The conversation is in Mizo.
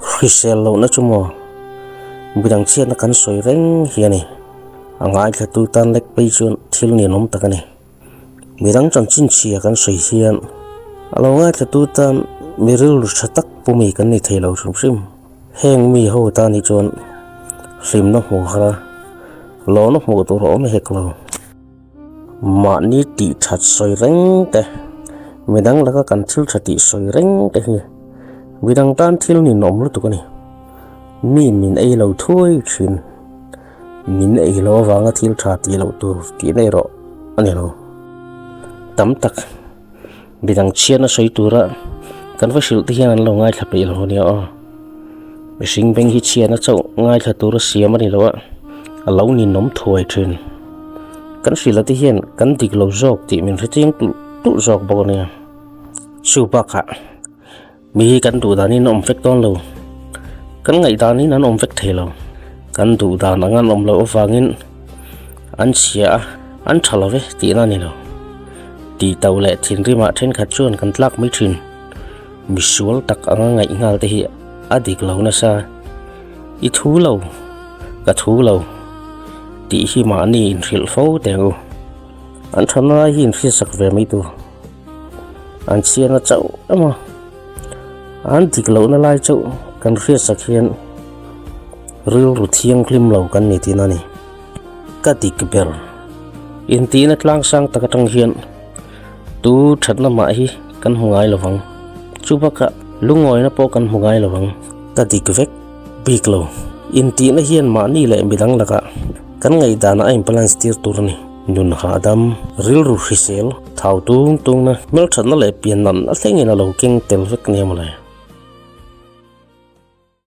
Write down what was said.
Hrisel lohna chu maw midang chhiatna kan sawi reng hi a ni. A ngaithlatu tan lek phei chuan thil ninawm tak a ni. Midang chanchin chhia kan sawi hian a lo ngaithlatu tan mi rilru tha tak pu mi kan ni thei lo hrim hrim. Heng mi ho tan hi chuan hlimna hmuh har a, lawmna hmuh tur a awm hek lo. Mahni tih that sawi reng te, midang laka kan thil tha tih sawi reng te hi midang tan thil ninawm lutuk a ni. Mi min ei lo thuai thin, min ei lo avanga thil tha tih loh tur tih na erawh a ni lo. Tam tak midang chhiatna sawi tura kan va hrilh te hian an lo ngaithla peih lo a nia aw. Mihring beng hi chhiatna chauh ngaithla tura siam a ni lo a, a lo ninawm thuai thin. Kan hrilh te hian kan dik lo zawk tih min hre chiang tulh tulh zawk bawk a nia. Chu bakah mi hi kan duh danin an awm vek dawn lo, kan ngaih danin an awm vek thei lo. Kan duh dan ang an awm loh avangin an chhia a, an tha lo ve tihna a ni lo. Tih tauh leh thinrimah thenkhat chuan kan tlak mai thin. Misual tak anga ngaih nghal te hi a dik lo nasa. I thu lo, ka thu lo tih hi mahni inhrilh fo teh ang u. An tha lai hi inhriatsak ve mai tur. An chhiarna chauh emaw an dik lohna lai chauh kan hriatsak hian rilru thianghlim lo kan ni tihna a ni. Ka dik ber intihna tlangsang tak atang hian Tu thatna mah hi kan hmu ngai lovang. Chu bakah lungawina pawh kan hmu ngai lovang. Ka dik vek bik lo. Intihna hian mahni leh midang lakah kan ngaihdanah a in-balance tir tur a ni. Nun hahdam, rilru hrisel, thau tung tungna, hmelthatna leh pian natna thlengin a lo keng tel vek nia mawle.